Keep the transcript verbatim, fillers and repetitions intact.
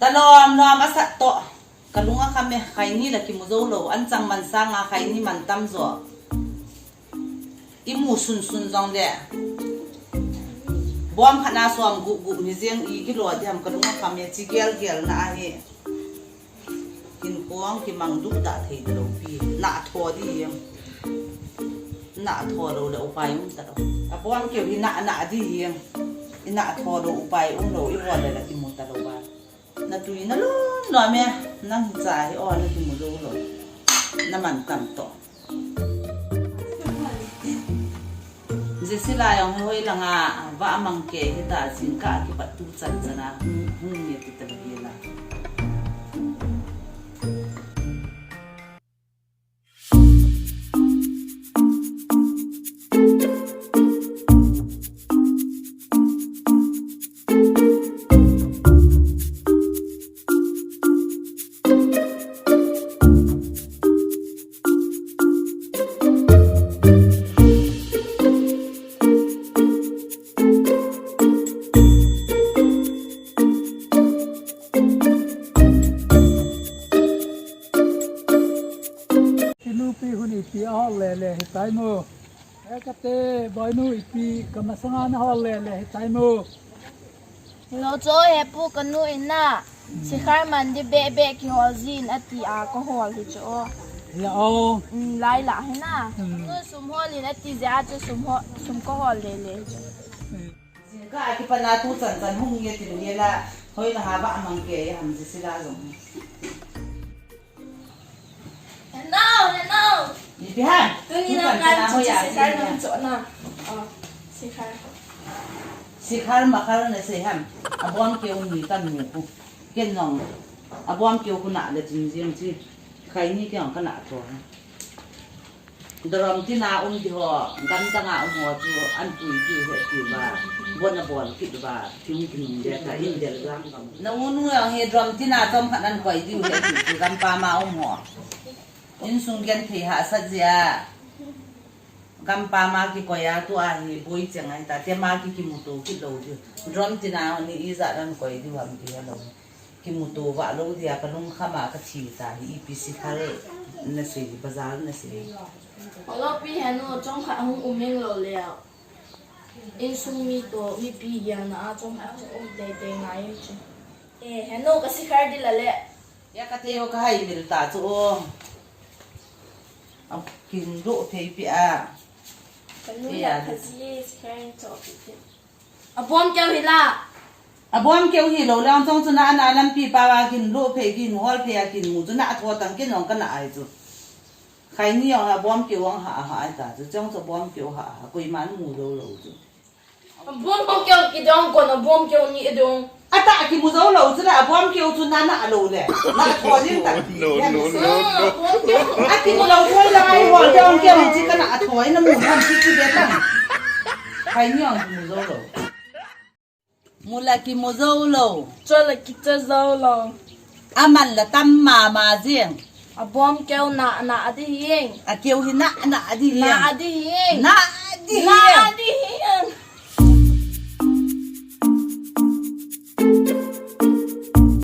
Talom lom asat toh. Kalung akham e, khaini la kimu jou lou. Anchang man sanga khaini man tam jo. Imu sunsun jongle, bom khat na som gup gup ni jeng i kilo diham, kalung akham e, chi gel gel na ahi. Hinkho kimang duh da thei lou pi. Na tho ding. Na tho lou le upai um talou. Abom keu hi na na ding. I na tho lou upai um lou, i hol le la kimu talou ba. Na tui na lom lom e, nang cha hi o na kimu jou lou. Na man tam toh. Jesila jong hi hoi langa, va amang kei hita jingkah kipat tu chan chan a, hung, hung nge ti talou hi la. Inupi hun ipi ahol le le hitai mo. He kate, boinu ipi kamasanga nahol le le hitai mo. Lo cho he pu kanu ina. Sikhar man di be be kihol jin ati a kahol hi cho. La o. Mm, lai la hi na. Mm. Nu sum hol in ati je a chu sum ho, sum kahol le le hi cho. Mm. Jingkah a kipat na tu chan chan hung nge ti lou hi la, hoi la ha va amang kei ham Jesila jong. Heno, heno. Ipi ham? Tuni tu na chan kan chan a hoi a Sikhar ti nang na. Cho na. Oh, Sikhar. Sikhar makhar na sei ham. Abom keu ni kan mu ku. Ken jong. Abom keu ku na le chin jeng chi. Khaini keu kana tho. Drum tina um di ho, gamdang a um ho chu an pui diu he tiu ba, bon a bol kit ba, thing kinung de ta in del gam gam. Na u nu jong hi drum tina chom khat an koi diu he tiu chu gampam a um ho. Insung genthei hahsat jeh a, gampam a kikoi a tua hi boi cheng ahi ta, tema ki kimuto kit lou diu. Drum tina ni ijat an koi diu ham ti helou. Kimuto vah lou dia kalungkham a kathi ta hi ipi Sikhar na sei, bazar na sei. Holo pi henu chomkhat hung um ing lou leh. Insung mi toh mipi gelna a chomkhat hung um teitei ngai em chu. Eh, henu ka Sikhar di la le. Ya ka teo ka hai mil ta chu o. A kin do phei pi a. Ka nu ya ka ji Sikhar in cho pi pi. Abom keu hi la. Abom keu hi lou lang chong chu na, na lampi pa a kin lo phei, kin hol phei a kin mu chu na tho tang kin long ka na ai chu. Khaini jong abom keu jong ha, ha ai ta chu, chong chu abom keu ha, ha, koiman mu jou lou chu. Abom keu kidong kon abom keu ni dong. Ata kimu jou lou chu la, abom keu chu na na lou le. Na tho jing ta. No, no, no, no. Abom keu. Akimu lou thoi la ai hol keu keu chi ka na tho na mu tham chi chi be tham. Khaini jong kimu jou lou. Mu la kimu jou lou. Cho la kicho jou lou. Aman la tam mama jing. Abom keu na na adi hing. Akeu hi na na adi hing. Na adi hing. Na adi hing. Na adi hing.